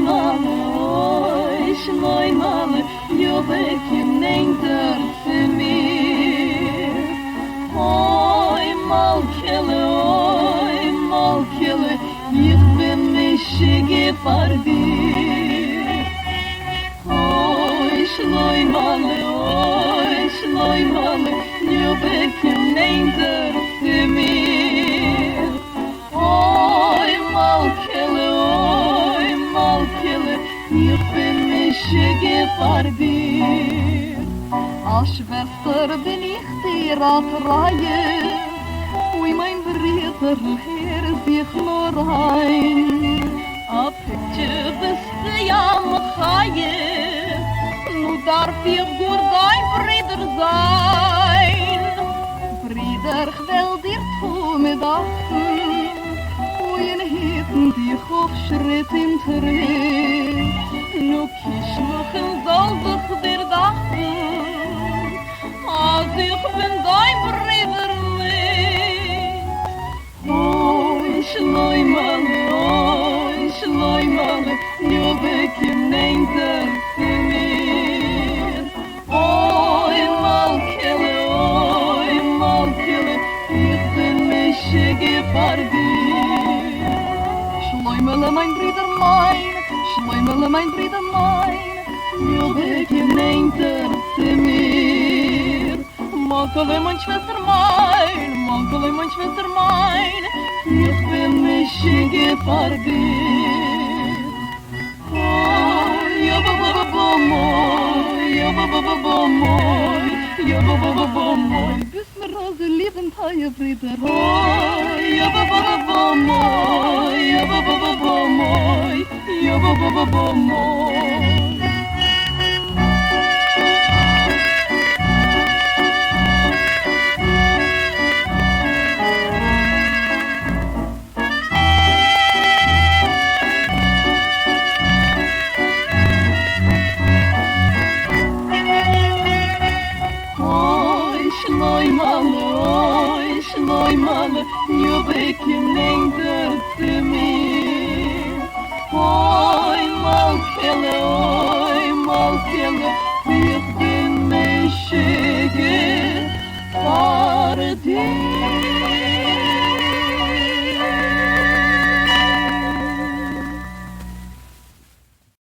שלוימעלע, אוי שלוימעלע, יאבע קום נענטער צו מיר. אוי מלכה'לע, אוי מלכה'לע, איך בין משוגע פאר דיר. אוי שלוימעלע, אוי שלוימעלע, יאבע קום נענטער צו מיר. אוי מלכה'לע, אוי מלכה'לע, איך בין משוגע פאר דיר. א שוועסטער בין איך דיר א טרייע, אוי מיין ברודער הער זיך נאר איין. א פיקטשער ביסטו יא מחיה, נו דארף איך גאר דיין ברודער זיין. ברודער כ'וועל דיר תמיד אכטן, אוי און היטן דיך אויף שריט און טריט. נו קישלעכן זאל זיך דיר דאכטן, אז איך בין דיין ברודער ניט. אוי שלוימעלע, אוי שלוימעלע, יאבע קום נענטער צו מיר. אוי מלכה'לע, אוי מלכה'לע, איך בין משוגע פאר דיר. שלוימעלע מיין ברודער מיין, שלוימעלע מיין ברודער מיין, יאבע קום נענטער צו מיר. מלכה'לע מיין שוועסטער מיין, מלכה'לע מיין שוועסטער מיין, איך בין משוגע פאר דיר. אוי יא בא בא בא בא מוי, יא בא בא בא בא מוי, יא בא בא בא בא מוי, ביסט מיר אזוי ליב און טייער ברודער, אוי יא בא בא בא בא מוי, יא בא בא בא בא מוי, יא בא בא בא בא מוי. אוי שלוימעלע, אוי שלוימעלע, יאבע קום.